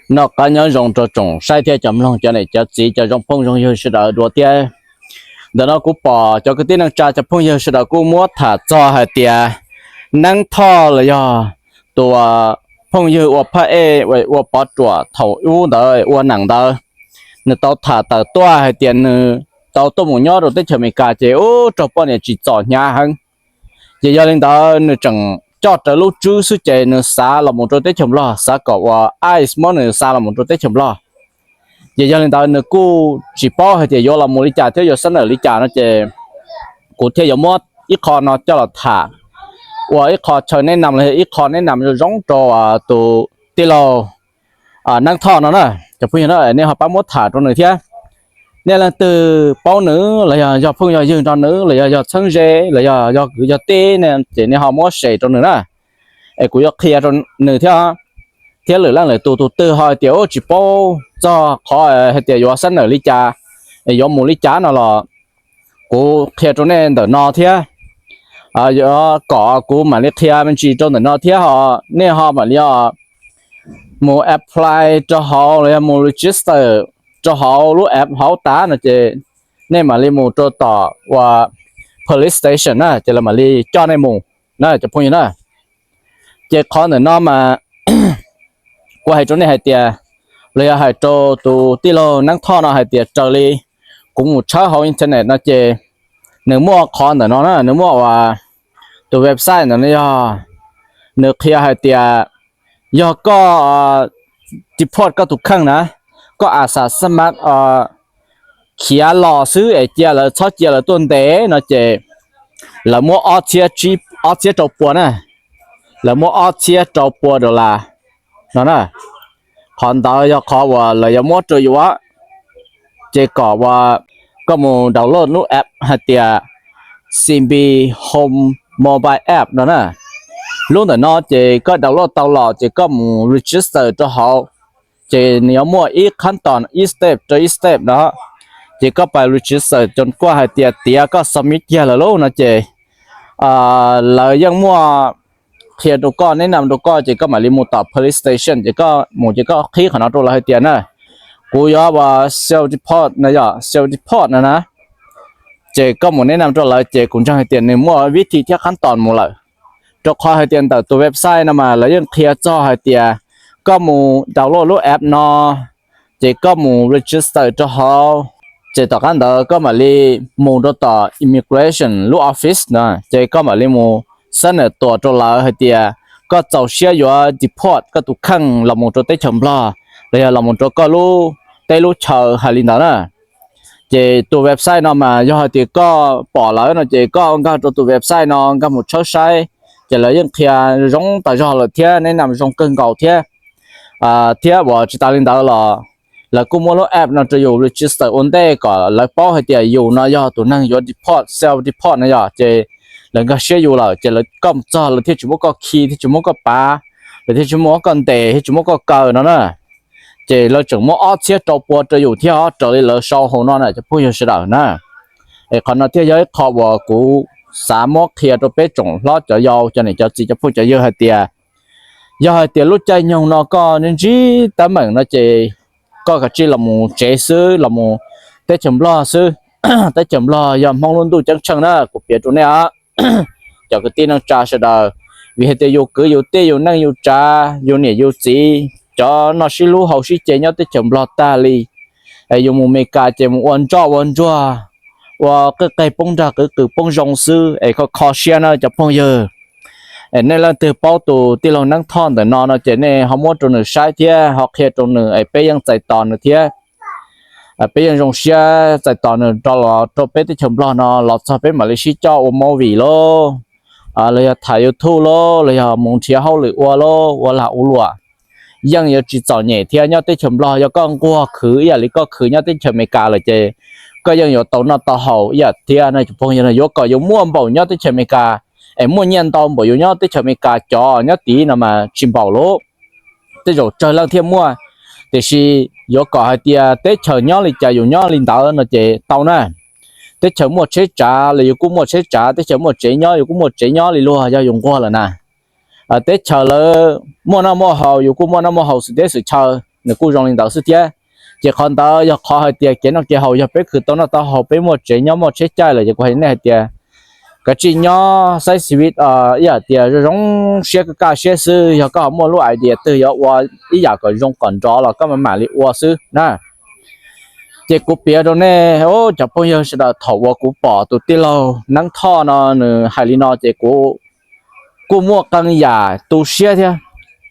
Noj qab nyob zoo rau tsoom saib thiab cov mloog, cov niam cov txiv, cov zoo phooj zoo ywg sawv daws dua thiab. Ntawm no kuv pom cov kwv tij neej tsa cov phooj ywg sawv daws kuj muab tham txog hais tias Neeb Thoj los yog tus phooj ywg ua phaj ej ua pov ruam thaum ub ntawd ua neem ntawd, nws tau tham tawm tuaj hais tias nws tau tuaj mus nyob rau teb chaws Amelikas ces ub raug poj niam tsim txom hnyav heev. Ces yog li ntawd nws tseem coj rawv lub tswb xwb ces nws xav los mus rau teb chaws Nplog, xav kom uas ice muab nws xa los mus rau teb chaws Nplog. Ces yog li ntawd nws kuj tsis paub hais tias yuav los mus li cas thiab yuav xab nawm li cas no ces kuv thiaj yuav muab ib qho no coj los tham ua ib qho chaw neb nam los ib qho neb nam zoo rau tus tij laug Neeb Thoj no na. Cov phooj ywg na, nej ho pab muab tham rau nws thiab. Nej leej twg paub nws los yog yog phooj yog ywg nrog nws los yog yog txheeb ze los yog yog kwv yog tij ne ces nej ho muab share rau nws na. Es kuv yuav qhia rau nws thiab, thiab lwm leej lwm tus, tus twg ho tias ub tsis paub txog qhov hais tias yuav xab nawm li cas, yuav mus li cas no los kuv qhia rau nej ntawm no thiab. Yuav kom kuv mam li qhia me ntsis rau ntawm no thiab ho nej ho mam li mus apply rau hauv los yog mus register rau hauv lub app hauv tas no ces nej mam li mus rau tom uas police station na ces lawv mam li coj nej mus na cov phooj ywg na. Ces qhov ntawm no mas kuv hais rau nej hais tias, los yog hais rau tus tij laug Neeb Thoj no hais tias raws li kuv mus tshawb hauv internet no ces nws muaj qhov ntawm no na, nws muaj uas tus website ntawm no yog nws qhia hais tias yog koj deport koj tus kheej na, koj a xas xab mab khiav los xwb es cia lawv, txhob cia lawv tuaj ntes no ces lawv muab ob txhiab rau pua na, lawv muab ob txhiab rau pua dollar no na. Qhov ntawd yog qhov uas lawv yuav muab rau yus, ces kom uas koj mus download lub app hais tias CB Home Mobile App no na. Lub ntawm no ces koj download tau los ces koj mus register rau hauv, ces nws yuav muaj ib qhab tos ib step rau ib step no, ces koj pais register ces kuj hais tias tiav koj submit kiag lawm lauj no ces lawv yeej muaj qhia rau koj, neb nam rau koj ces koj mam li mus tom police station ces koj mus ces koj qhib qhov no rau lawv hais tias na, kuv yuav uas self deport no yog self deport no na. Ces koj mus neb nam rau lawv ces kuv ntseeg hais tias nws muaj vib thi thiab qhab tos mus lawm, rau qhov hais tias ntawm tus website no mas lawv yeej qhia txog hais tias koj mus download lub app no, ces koj mus register rau hauv, ces tom qab ntawd koj mam li mus rau tom immigration lub office no ces koj mam li mus xab nam tuas rau lawv hais tias koj txaus siab yuav deport koj tus kheej los mus rau teb chaws Nplog los yog los mus rau koj lub teb lub chaw hais li ntawd na. Ces tus website no mas yog hais tias koj pom lawm no ces koj nkag rau tus website no nkag mus tshawb saib, ces lawv yeej qhia zoo tas zog lawm thiab neb nam zoo kawg nkaus thiab. Thiab uas tsis tas li ntawd los lawv kuj muab lub app no rau yus register ua ntej kom lawv paub hais tias yus no yog tus neeg yuav deport, self deport no yog ces lawv nkag siab yus lawm ces lawv, koj mus txog lawv thiaj tsis muab koj khi, thiaj tsis muab koj pav, lawv thiaj tsis muab koj ntes, thiaj tsis muab koj kaw no na. Ces lawv tseem muab ob txhiab rau pua rau yus thiab os, raws li lawv sau hauv no na cov phooj ywg sawv daws na. Es qhov no thiaj yog ib qho uas kuv xav muab qhia rau peb tsoom hlob cov yau, cov niam cov txiv, cov phooj cov ywg hais tias yog hais tias lub caij nyoog no koj ntsib teeb meem no ces koj kav tsij los mus tsev xwb, los mus teb chaws Nplog xwb. Teb chaws Nplog yog Hmoob lub ntuj ceeb tsheej na, kuv piav rau nej os cov kwv tij neej tsa sawv daws, vim hais tias yus kwv yus tij, yus neej yus tsav, yus niam yus txiv, cov noj sib hlub haus sib ce nyob teb chaws Nplog tag li. Es yus mus Meskas ces mus ua ntsoj ua ntsuag, ua qeej qeeg poob nrag qwv qws poob zoo xwb es kho kho siab na cov phooj ywg. Es nej leej twg paub tus tij laug Neeb Thoj ntawm no no ces nej ho muab rau nws saib thiab ho qhia rau nws es peb yeej txais tos nws thiab. Peb yeej zoo siab txais tos nws rau los rau peb teb chaws Nplog no los txog peb mam li sib coj ua movie lauj, los yog tham YouTube lauj, los yog mus nrhiav hauj lwm ua lauj, ua lag ua luam. Yeej yuav tsis txom nyem thiab nyob teb chaws Nplog. Yog koj nquag khwv ib yam li koj khwv nyob teb chaws Amelikas lawm ces koj yeej yuav tau noj tau haus ib yam thiab no cov phooj ywg. Yuav kom yus muaj npaum nyob teb chaws Amelikas es muaj nyiaj ntau npaum yus nyob teb chaws Amelikas cov nyob tid no mas tsis npaum lauj. Tej zaum tsawg leej thiaj muaj, tiam sis yuav kom hais tias teb chaws nyob li cas yus nyob li ntawd no ces tau na. Teb chaws muaj tsheb tsav los yus kuj muaj tsheb tsav, teb chaws muaj tsev nyob yus kuj muaj tsev nyob li luag yog yus nquag lawm na. Teb chaws lawv muaj noj muaj haus yus kuj muaj noj muaj haus xwm teb xwm chaw. Nws kuj zoo li ntawd xwb thiab. Ces qhov ntawd yog qhov hais tias kev noj kev haus yog peb khwv tau noj tau haus, peb muaj tsev nyob muaj tsheb caij lawm, ces kuv hais nej hais tias kav tsij nyob xaib xis vis, ib yam tias zoo zoo siab, kaj siab xwb. Yog koj ho muaj lub idea twg yuav ua ib yam kom zoo kom nrov los koj mam mam li ua xwb na. Ces kuv piav rau nej, cov phooj ywg sawv daws, thaum uas kuv pom tus tij laug Neeb Thoj no nws hais li no ces kuv kuj muaj qee yam tu siab thiab,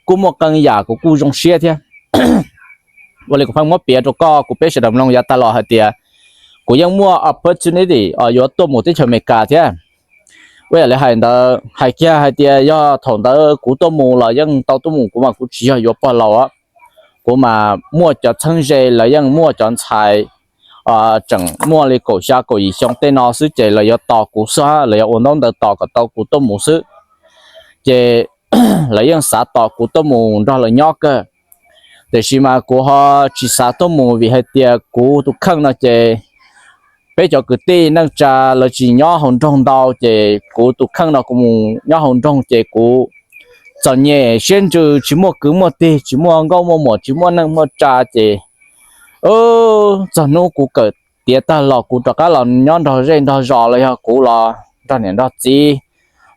kuj muaj qee yam kuv kuj zoo siab thiab. Ua li kuv pheej muab piav rau koj, kuv peb sawv daws mloog yav tag los hais tias kuv yeej muaj opportunity yuav tuaj mus teb chaws Amelikas thiab. Ua yam li hais ntawd, hais kiag hais tias yog thaum ntawd kuv tuaj mus los yeej tau tuaj mus, kuv mas kuv tsis yog yuav pog laus, kuv mas muaj cov txheeb ze, lawv yeej muaj cov ntxhais tseem muaj li kaum xya kaum yim xyoo tej no xwb ces lawv yuav tos kuv xwb, lawv yuav ua ntaub ntawv tos kom tau kuv tuaj mus xwb. Ces lawv yeej xav tos kuv tuaj mus nrog lawv nyob kawg. Tiam sis mas kuv ho tsis xav tuaj mus vim hais tias kuv tus kheej no ces peb cov kwv tij neej tsa lawv tsis nyob hauv nroog ntau, ces kuv tus kheej no kuv mus nyob hauv nroog ces kuv txom nyem siab ntsws, tsis muaj kwv muaj tij, tsis muaj nkauj muaj muam, tsis muaj neej muaj tsa ces txog hnub kuv kawm tiav tag los kuv rov qab los nyob nrog zej nrog zos los yog kuv los nrog niam nrog txiv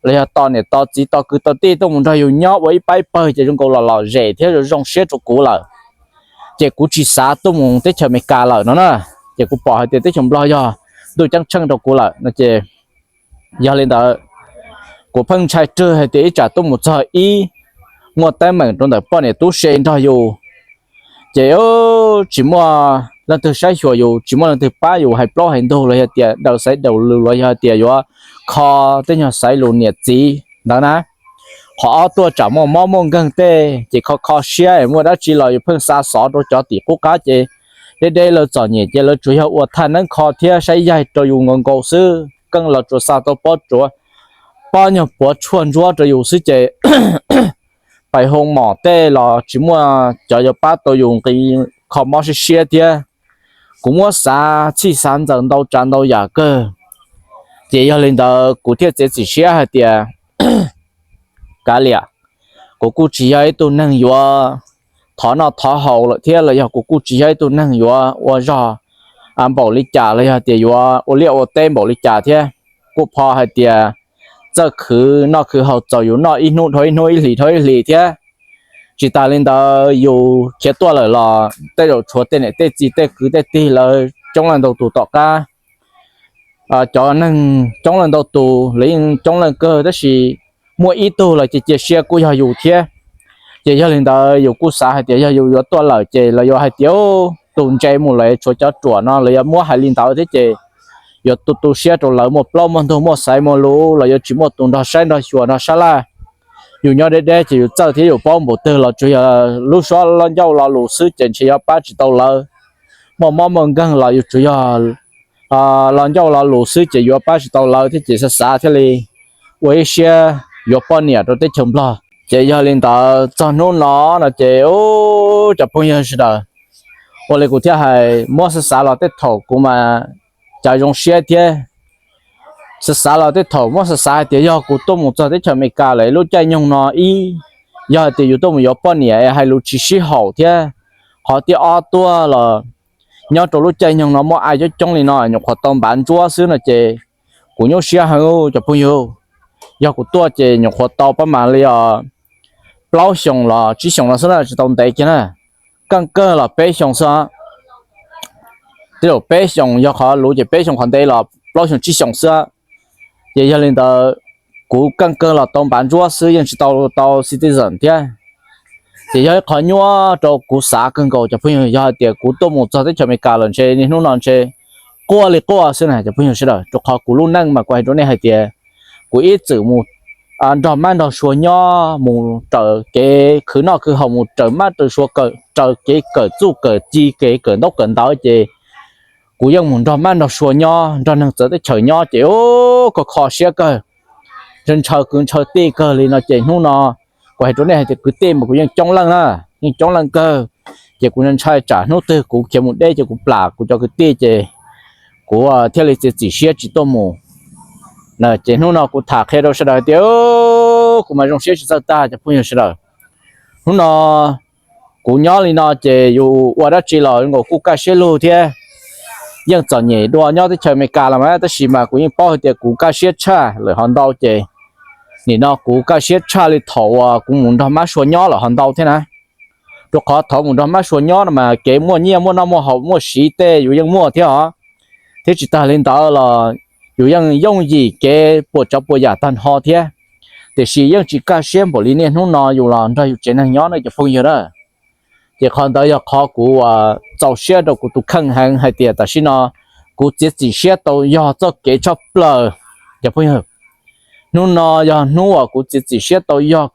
los yog tos niam tos txiv tos kwv tos tij tuaj mus nrog yus nyob ua ib pab ib pawg ces zoo nkaus los lom zem thiab zoo zoo siab rau kuv lawm. Ces kuv tsis xav tuaj mus teb chaws Amelikas lawm no na. Ces kuv pom hais tias teb chaws Nplog yog ntuj ceeb tsheej rau kuv lawm no ces yog li ntawd kuv pheej ntshai rwg hais tias ib tsam tuaj mus txog ib muaj teeb meem rau ntawm poj niam tub se nrog yus ces tsis muaj leej twg saib xyuas yus, tsis muaj leej twg pab yus hais plaub hais ntug los yog tias daws xaiv daws lus los yog tias yuav kho tej nyuag xaiv lus niam txiv ntawd na. Qhov ob tuaj tsam muaj mob muaj nkeeg tej ces kho kho siab es muaj dab tsi los yus pheej xa xov rau cov tim qub qab ces deb deb lawv txom nyem ces lawv tsuas yog ua thaj neeb kho thiab saib yaig rau yus nkaus nkaus xwb, keej los tsuas xa tau pob tsuav, pob nyuag puav tshuaj ntsuab rau yus xwb ces pais hoo mom tej los tsis muaj cov yuav pab tau yus nqi kho mob siab siab thiab. Kuv muab xav txhij xav ntxaws ntau tsav ntau yam kawg, ces yog li ntawd kuv thiaj txiav txim siab hais tias kav liam, kuv kuj tsis yog ib tug neeg yuav thov noj thov haus lawm thiab los yog kuv kuj tsis yog ib tug neeg yuav ua zog npaum li cas los yog tias yuav ua liaj ua teb npaum li cas thiab. Kuj pho hais tias txawj khwv noj khwv haus txaus yus noj ib hnub dhau ib hnub, ib hlis dhau ib hlis thiab. Tsis tas li ntawd yus khiav tuaj lawm los tej zaum tshuav tej niam tej txiv tej kwv tej tij lawv coob leej ntau tus tom qab. Cov neeg coob leej ntau tus lawv yeej coob leej kawg tab sis muaj ib tug los cia cia siab kuj yog yus thiab. Ces yog li ntawd yus kuj xav hais tias yog yus yuav tuaj lawm ces lawv yuav hais tias tus ntse mus lawm, tshuav cov ruam no lawv yuav muab hais li ntawd thiab ces yuav tu tu siab rau lawv muaj plaub muaj ntug muaj xaiv muaj lus los yuav tsis muaj tus nrog saib nrog xyuas nrog sab laj. Yus nyob deb deb ces yus txawj thiab yus paub npaum twg los tsuas yog lub suab los ncauj lo lus xwb ces ntshe yuav pab tsis tau lawv. Muaj mob muaj nkeeg los yus tsuas yog los ncauj lo lus xwb ces yuav pab tsis tau lawv thiab ces xav xav thiaj li ua ib siab yuav poj niam rau teb chaws Nplog. Ces yog li ntawd txog hnub no no ces cov phooj ywg sawv daws, ua li kuv thiaj hais muab xav xav los tej thaum kuv mas cas zoo siab thiab. Xav xav los tej thaum muab xav xav hais tias yog kuv tuaj mus txog teb chaws Amelikas lawm lub caij nyoog no ib, yog hais tias yus tuaj mus yuav poj niam hais lus tsis sib haum thiab. Qhov thib ob tuaj los nyob rau lub caij nyoog no muaj ai coob coob li no nyuam qhuav tau npav ntsuab xwb no ces kuv nyuaj siab heev cov phooj ywg. Yog kuv tuaj ces nyuam qhuav tau pab mas li os plaub xyoos los tsib xyoos no xwb na, tsis tau ntev kiag na. Keej kawg los peb xyoos xwb. Tej zaum peb xyoos yog qhov luv ces peb xyoos, qhov ntev los plaub xyoos tsib xyoos xwb. Ces yog li ntawd kuv keej kawg los tau npav ntsuab xwb, yeej tsis tau tau citizen thiab. Ces yog ib qhov nyuaj rau kuv xav kawg nkaus cov phooj ywg. Yog hais tias kuv tuaj mus txog teb chaws Amelikas lawm ntshe niaj hnub no ntshe quaj li quaj xwb na cov phooj ywg sawv daws, rau qhov kuv lub neej mas kuv hais rau nej hais tias kuv ib txwm mus nrog mab nrog suav nyob, mus raws kev khwv noj khwv haus, mus raws mab raws suav, raws kev kawm txuj kawm ci, kev kawm ntaub kawm ntawv ces kuv yeej mus nrog mab nrog suav nyob, nrog neeg txawv teb chaws nyob ces kho kho siab kawg, ntshaw kwv ntshaw tij kawg li no ces hnub no kuv hais rau nej hais tias kwv tij mas kuv yeej coob leej na, yeej coob leej kawg. Ces kuv ntshai tsam hnub twg kuv khiav mus deb ces kuv plam kuv cov kwv tij ces kuv thiaj li txiav txim siab tsis tuaj mus. Ces hnub no kuv tham qhia rau sawv daws tias kuv mas zoo siab tsis txawj tag cov phooj ywg sawv daws. Hnub no Kuv nyob li no ces yus ua dab tsi los nkaus kuj kaj siab lug thiab. Yeej txom nyem dua nyob teb chaws Amelikas los mas, tab sis mas kuv yeej paub hais tias kuv kaj siab tshaj lawm ho ntau ces nim no kuv kaj siab tshaj li thaum uas kuv mus nrog mab sua nyob lawm ho ntau thiab na. Rau qhov thaum mus nrog mab sua nyob no mas kev muaj nyiaj muaj noj muaj haus muaj siv tej yus yeej muaj thiab os, thiab tsis tas li ntawd los yus yeej yooj yim kev puas tsav puas yam tag nrho thiab. Tiam sis yeej tsis kaj siab npaum li niaj hnub no yus los nrog yus tsev neeg nyob na cov phooj ywg na. Ces qhov ntawd yog qhov kuv txaus siab rau kuv tus kheej heev hais tias tam sim no kuv txiav txim siab tau yog txoj kev tshaj plaws cov phooj ywg. Hnub no yog hnub uas kuv txiav txim siab tau yog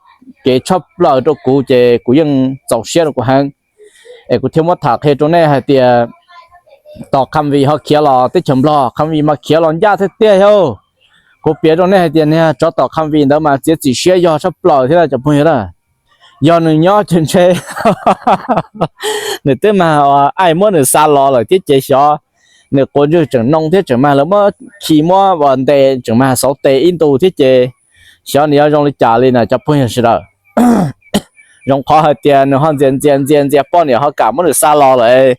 kev tshaj plaws rau kuv ces kuv yeej txaus siab rau kuv heev. Es kuv thiaj muab tham qhia rau nej hais tias tos Khamvy ho khiav los teb chaws Nplog, Khamvy mas khiav los ncaj thiab tiag yog. Kuv piav rau nej hais tias niag tsov tom Khamvy ntawd mas txiav txim siab yog tshaj plaws thiab cov phooj ywg na. Yog nws nyob ces ntshe nws twb mag aim muab nws xa los lawm thiab ces xyov nws quav ntswg tseem noo thiab tseem mag lawv muab khi muab ntes tseem mag xauv tes ib ntus thiab ces xyov nws yuav zoo li cas li na cov phooj ywg sawv daws. Zoo qhov hais tias nws ho ntxias ntxias ntxias ntxias poj niam ho kam muab nws xa los lawm,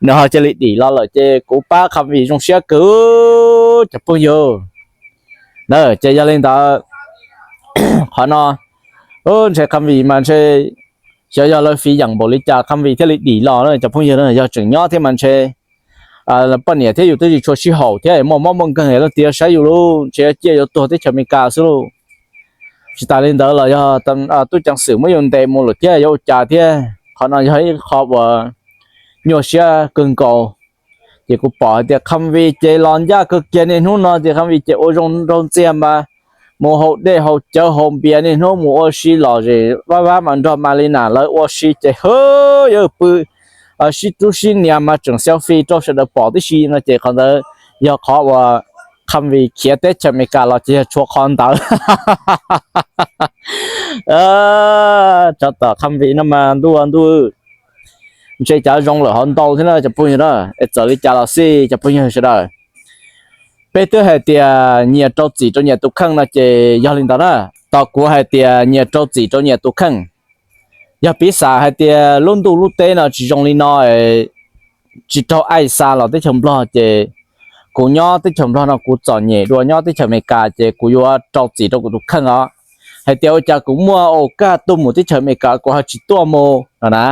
nws ho cia li dim los lawm ces kuv pab Khamvy zoo siab kawg cov phooj ywg. Na ces yog li ntawd qhov no ntshe Khamvy mas ntshe xyov yog lawv fiv yeem npaum li cas Khamvy thiaj li dim los na cov phooj ywg na. Yog tseem nyob thiab mas ntshe poj niam thiab yus twb tsis tshua sib haum thiab muaj mob muaj nkeeg leej twg yuav saib yus lauj, ntshe yuav ciaj yuav tuag teb chaws Amelikas xwb lauj. Tsis tas li ntawd los yog tub ceev xwm muab yus ntes mus lawm thiab yuav ua cas thiab. Qhov no yog ib qho uas nyuaj siab kawg nkaus. Ces kuv pom hais tias Khamvy ces los ncaj kawg kiag niaj hnub no ces Khamvy ces ua zoo nraug ntxiag mas mus haus dej haus cawv haus npias niaj hnub mus ua si lom zem vab vab mas nrog Malina lawv ua si ces hwb yuav pw sib rub sib nias mas tseem selfie rau sawv daws pom tib si no ces qhov ntawd yog qhov uas Khamvy khiav teb chaws Amelikas los ces yog tshuav qhov ntawd. Tsov tom Khamvy no mas ntuj ntuj, ntshe cov zoo lawm ho ntau thiab na cov phooj ywg na. Es txawm li cas los xij cov phooj ywg sawv daws, peb twb hais tias nyias rau txim rau nyias tus kheej no ces yog li ntawd na. Tos kuv hais tias nyias rau txim rau nyias tus kheej. Yog piv xam hais tias lub ntuj lub teb no tsis zoo li no, tsis raug aim xa los teb chaws Nplog ces kuv nyob teb chaws Nplog no kuv txom nyem dua nyob teb chaws Amelikas ces kuv yuav rau txim rau kuv tus kheej os. Hais tias ua cas kuv muaj au kaj tuaj mus teb chaws Amelikas kuv ho tsis tuaj mus no na.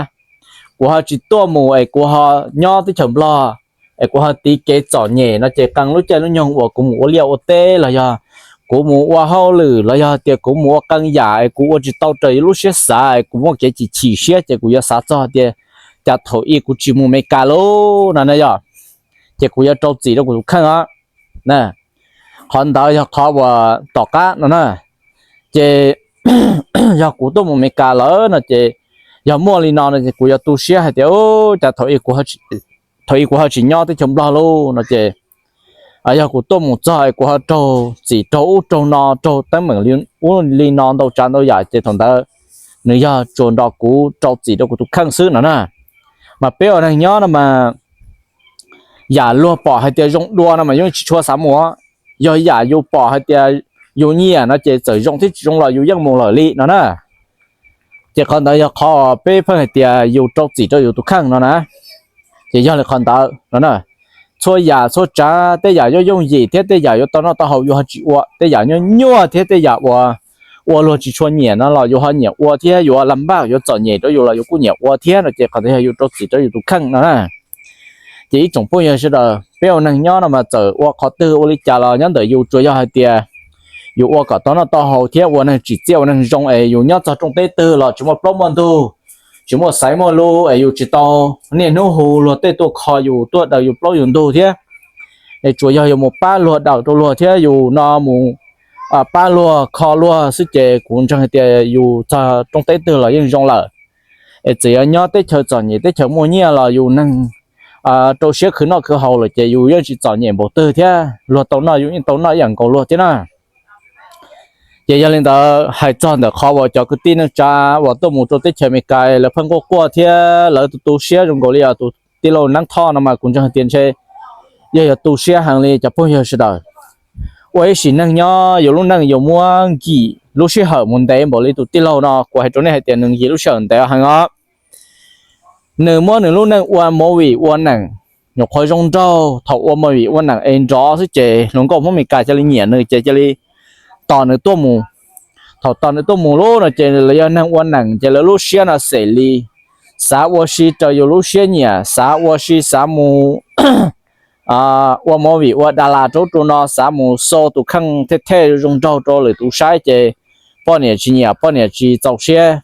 Kuv ho tsis tuaj mus es kuv ho nyob teb chaws Nplog es kuv ho tiv kev txom nyem no ces qee lub caij lub nyoog uas kuv mus ua liaj ua teb los yog kuv mus ua hauj lwm los yog tias kuv mus ua qee yam es kuv ua tsis tau raws lub siab xav es kuv muaj kev chim chim siab ces kuv yuav xav txog tias cas thaum ub kuv tsis mus Amelikas lauj no na yog. Ces kuv yuav rau txim rau kuv tus kheej os. Qhov ntawd yog qhov uas tom qab no na. Ces yog kuv tuaj mus Amelikas lawm no ces yog muaj li no no ces kuv yuav tu siab hais tias cas thaum ub kuv ho tsis nyob teb chaws Nplog lauj no ces yog kuv tuaj mus txog es kuv ho raug txim raug ub raug no raug teeb meem ub li no ntau tsav ntau yam ces thaum ntawd nws yog tsuas nrog kuv rau txim rau kuv tus kheej xwb no na. Mas peb ua neeg nyob no mas yam luag pom hais tias zoo dua no mas yus tsis tshua xav mus. Yog yam yus pom hais tias yus nyiam no ces txawm zoo thiab tsis zoo los yus yeej mus lawm li no na. Ces qhov ntawd yog qhov peb pheej hais tias yus rau txim rau yus tus kheej no na. Ces yog li qhov ntawd no na, txhua yam txhua tsav tej yam yuav yooj yim thiab tej yam yuav tau noj tau haus yus ho tsis ua, tej yam nyuaj nyuaj thiab tej yam uas ua luag tsis tshua nyiam no los yus ho nyiam ua thiab, yuav lam npaj yuav txom nyem rau yus los yus kuj nyiam ua thiab no ces qhov ntawd yog yus rau txim rau yus tus kheej no na. Ces ib tsoom phooj ywg sawv daws, peb ua neeg nyob no mas txawm ua qhov twg ua li cas los nyob ntawm yus tsuas yog hais tias yus ua kom tau noj tau haus thiab ua neeg tsim txiaj ua neeg zoo es yus nyob txog rooj teb twg los tsis muaj plaub muaj ntug, tsis muaj xaiv muaj lus es yus tsis tau niaj hnub hu luag tej tuaj kho yus tuaj daws yus plaub yus ntug thiab. Es tsuas yog yus mus pab luag daws rau luag thiab yus no mus pab luag kho luag xwb ces kuv ntseeg hais tias yus txog rooj teb twg los yeej zoo lawm. Es txawm yog nyob teb chaws txom nyem teb chaws muaj nyiaj los yus neeg rau siab khwv noj khwv haus lawm ces yus yeej tsis txom nyem npaum twg thiab, luag tau noj yus yeej tau noj ib yam nkaus luag thiab na. Ces yog li ntawd hais txog ntawm qhov uas cov kwv tij neej tsa uas tuaj mus rau teb chaws Amelikas lawv pheej quaj quaj thiab lawv tu tu siab zoo nkaus li tus tij laug Neeb Thoj no mas kuv ntseeg tias ntshe yog yuav tu siab heev li cov phooj ywg sawv daws. Ua ib sim neej nyob yus lub neej yus muab nkim lub sij hawm mus ntev npaum li tus tij laug no, kuv hais rau nej hais tias nws nkim lub sij hawm ntev heev os. Nws muab nws lub neej ua movie ua neem, nyuam qhuav zoo nraug thaum ua movie ua neem es nrov xwb ces hluas nkauj Hmoob Meskas cia li nyiam nws ces cia li tos nws tuaj mus. Thaum tos nws tuaj mus lub no ces lawv yog neeg ua neem ces lawv lub siab no xes li, xav ua si raws yus lub siab nyiam, xav ua si xav mus ua movie ua da las rau ub rau no, xav mus xo tus kheej thej thej zoo nraug rau lwm tus saib ces poj niam tsis nyiam, poj niam tsis txaus siab.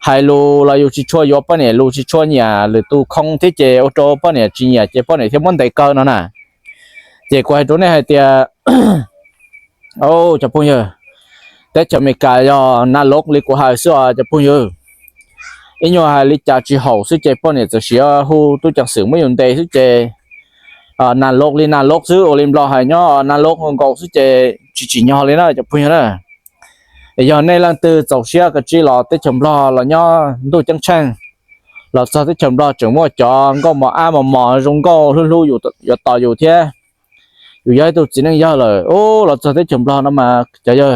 Hais lus los yus tsis tshua yuav poj niam lus, tsis tshua nyiam lwm tus khoo thiab ces ua rau poj niam tsis nyiam ces poj niam thiaj muab ntes kaw no na. Ces kuv hais rau nej hais tias, cov phooj ywg, teb chaws Amelikas yog nas lov li kuv hais xwb os cov phooj ywg. Ib nyuag hais li cas tsis haum xwb ces poj niam txawm siv hu tub ceev xwm muab yus ntes xwb ces nas lov li nas lov xwb, ua li Nplog hais nyob nas lov nkaus nkaus xwb ces tsis tsim nyog li na cov phooj ywg na. Yog nej leej twg txaus siab kav tsij los teb chaws Nplog los nyob ntuj ceeb tsheej, los txog teb chaws Nplog tseem muaj cov nkauj mos ab mos mos zoo nkauj hlub hlub yuav tos yus thiab. Yus yog ib tug txiv neej yawg lawm, los txog teb chaws Nplog no mas cov yawg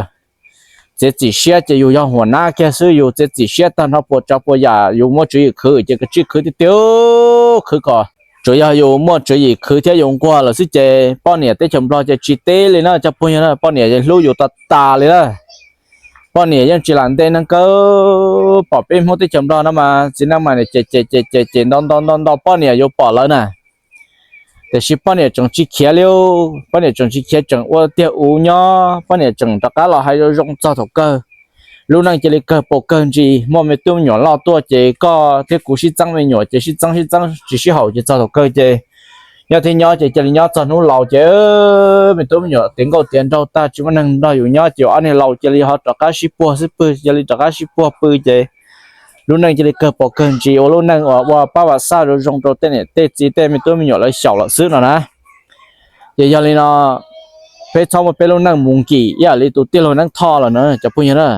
txiav txim siab ces yus yog huam nab kiag xwb, yus txiav txim siab tag nrho puas tsav puas yam yus muaj tswv yim khwv ces kav tsij khwv tiag tiag, khwv kom tsuas yog yus muaj tswv yim khwv thiab yus nquag lawm xwb ces poj niam teb chaws Nplog ces tsis teb li na cov phooj ywg na, poj niam hlub yus tas tas li na. Poj niam yeej tsis lam nte neeg kawg, pom peb Hmoob teb chaws Nplog no mas txiv neej mas niam ces ces ces ces ces nto nto nto nto poj niam yuav pom lawv na. Tiam sis poj niam tseem tsis khiav li, poj niam tseem tsis khiav, tseem ua tiag uv nyob, poj niam tseem rov qab los hais zoo zoo txog thaum kawg. Lub neej cia li kawg paus kawg ntsis, muaj me tub me nyuam loj tuaj ces koj thiab kuv sib txeeb, me nyuam ces sib txeeb sib txeeb tsis sib haum ces txog thaum kawg ces nyob thiab nyob ces cia li nyob txog hnub laus ces me tub me nyuam tiav nkauj tiav nraug tag tsis muaj neeg nrog yus nyob ces ob niag laus cia li ho rov qab sib puag xwb pw, cia li rov qab sib puag pw ces lub neej cia li kawg paus kawg ntsis, ua lub neej uas ua pab vam xaj zoo zoo rau tej niam tej txiv tej me tub me nyuam lawv xyaum lawm xwb no na. Ces yog li no, peb txhob muab peb lub neej mus nkim ib yam li tus tij laug Neeb Thoj lawm na cov phooj ywg na.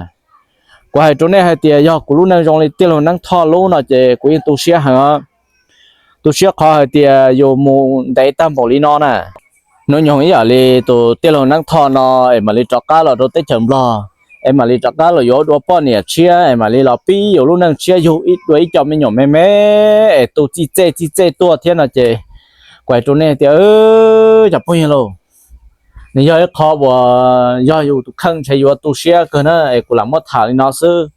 Kuv hais rau nej hais tias yog kuv lub neej zoo li tij laug Neeb Thoj lub no ces kuv yeej tu siab heev. Tu siab qhov hais tias yus mus ntev tag npaum li no na, hnub nyoog ib yam li tus tij laug Neeb Thoj no es mam li rov qab los rau teb chaws Nplog, es mam li rov qab los yuav dua poj niam tshiab es mam li los pib yus lub neej tshiab yug ib dua ib co me nyuam me me es tu txij txej txij txej tuaj thiab no ces kuv hais rau nej tias cov phooj ywg lauj, nws yog ib qho uas yog yus tus kheej ntshe yuav tu siab kawg na es kuv lam muab tham li no xwb.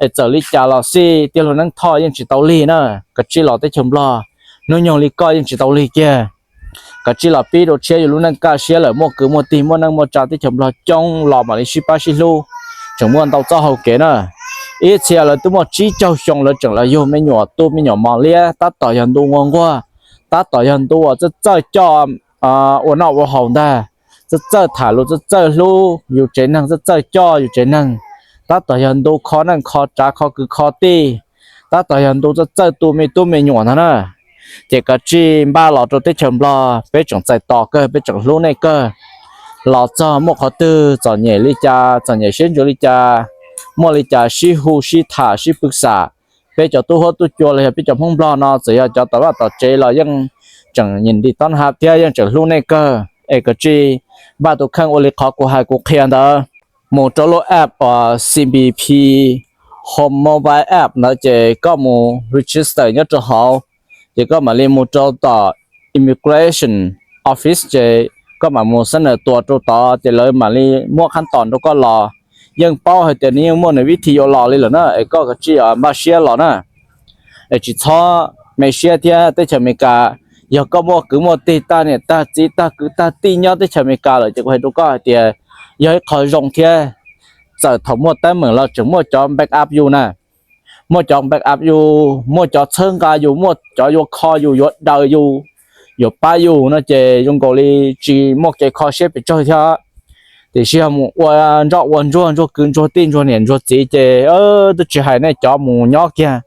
Es txawm li cas los xij tij laug Neeb Thoj yeej tsis tau lig na, kav tsij los teb chaws Nplog, hnub nyoog li koj yeej tsis tau lig kiag. Kav tsij los pib rau tshiab yus lub neej kaj siab lawm, muaj kwv muaj tij muaj neej muaj tsa teb chaws Nplog coob los mam li sib pab sib hlub, tseem muaj ntau txoj hau kev na. Ib txhia lawv twb muaj tsib caug xyoo lawv tseem los yug me nyuam tu me nyuam mos liab, tab tom yog ntu ua nquag, tab tom yog ntu uas txawj txawj coj ua noj ua haus ntag, txawj txawj tham lus txawj txawj hlub yus tsev neeg, txawj txawj coj yus tsev neeg, tab tom yog ntu kho neej kho tsav kho kwv kho tij, tab tom yog ntu txawj txawj tu me tub me nyuam ntag na. Ces kav tsij npaj los rau teb chaws Nplog, peb tseem txais tos kawg, peb tseem hlub nej kawg. Los txog muaj qhov twg txom nyem li cas, txom nyem siab ntsws li cas, muaj li cas sib hu sib tham sib pw xam. Peb cov tub huab tub cua los yog peb cov Hmoob Nplog no txawm yog cov tom vaj tom tsev los yeej tseem nyim nti tob hab thiab yeej tseem hlub nej kawg. Es kav tsij npaj tus kheej ua li qhov kuv hais kuv qhia ntawd, mus rau lub app uas C B P Home Mobile App ntawd ces koj mus register nyob rau hauv, ces koj mam li mus rau tom Immigration Office ces koj mam mus xab nws tuas rau tod ces lawv mam li muab qhab tom rau koj los. Yeej paub hais tias nws yeej muaj nws vib thi yuav los li lawm na, es koj kav tsij npaj siab los na. Es tsis txhob me siab thiab, teb chaws Amelikas yog koj muaj kwv muaj tij tag niam tag txiv tag kwv tag tij nyob teb chaws Amelikas lawm ces kuv hais rau koj hais tias yog ib qho zoo thiab. Txawm thaum muaj teeb meem los tseem muaj cov back up yus na, muaj cov back up yus, muaj cov txhawb nqa yus, muaj cov yuav kho yus, yuav daws yus, yuav pab yus no ces zoo nkaus li tsis muaj kev kho siab pes tsawg thiab. Tiam sis yog mus ua ntsoj ua ntsuag, ntsuag kwv ntsuag tij, ntsuag niam ntsuag txiv ces twb tsis hais nej cov mus nyob kiag.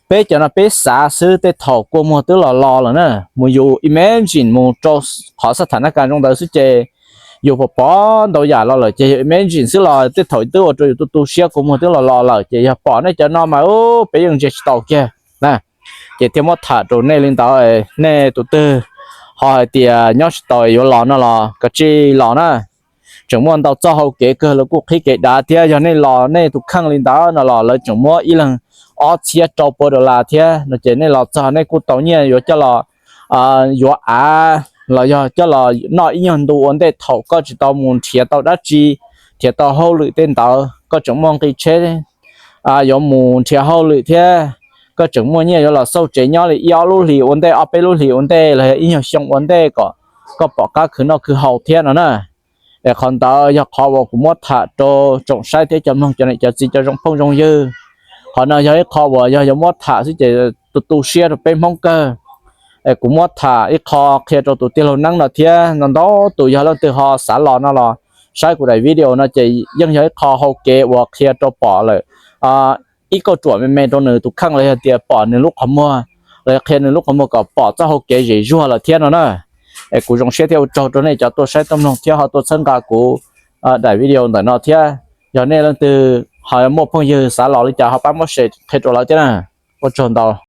Peb cov no peb xav xwb, tej thaum kua muag twb los los lawm na, mus yus imagine mus rau qhov xab thas nab kas zoo ntawd xwb ces yus pom pom ntau yam los lawm ces yus imagine xwb los tej thaum twb ua rau yus tu tu siab kua muag twb los los lawm ces yog pom nej cov no mas peb yeej ntsia tsis tau kiag na. Ces thiaj muab tham rau nej li ntawd, nej tus twg ho hais tias nyob tsis tau yuav los no los kav tsij los na. Tseem muaj ntau txoj hau kev kawg, lawv kuj qhib kev dav thiab, yog nej los nej tus kheej li ntawd no los lawv tseem muab ib leeg ob txhiab rau pua dollar thiab no ces nej los txog nej kuj tau nyiaj yuav coj los yuav av los yog coj los noj ib nyuag ntu ua ntej thaum koj tsis tau mus nrhiav tau dab tsi, nrhiav tau hauj lwm tej ntawd koj tseem muaj nqi tsheb yuav mus nrhiav hauj lwm thiab koj tseem muaj nyiaj yuav los xauj tsev nyob li ib ob lub hlis ua ntej, ob peb lub hlis ua ntej los yog ib nyuag xyoo ua ntej kom koj pom qab khwv noj khwv haus thiab no na. Es qhov ntawd yog qhov uas kuv muab tham rau tsoom saib thiab cov mloog cov niam cov txiv cov zoo phooj zoo ywg. Qhov no yog ib qho uas yog yuav muab tham xwb ces tu tu siab rau peb Hmoob kawg. Es kuv muab tham ib qho qhia rau tus tij laug Neeb no thiab ntau ntau tus yog leej twg ho xav los no los saib kuv daim video no ces yeej yog ib qho hau kev uas qhia rau pom lawm ib kauj ruam me me rau nws tus kheej los yog tias pom nws lub qhov muag los yog qhia nws lub qhov muag kom pom txoj hau kev zem zuag lawm thiab no na. Es kuv zoo siab thiab ua tsaug rau nej cov tuaj saib tuaj mloog thiab ho tuaj txhawb nqa kuv daim video ntawm no thiab. Yog nej leej twg ho muaj phooj ywg xav los li cas ho pab muab share qhia rau lawv thiab na. Ua tsaug ntau.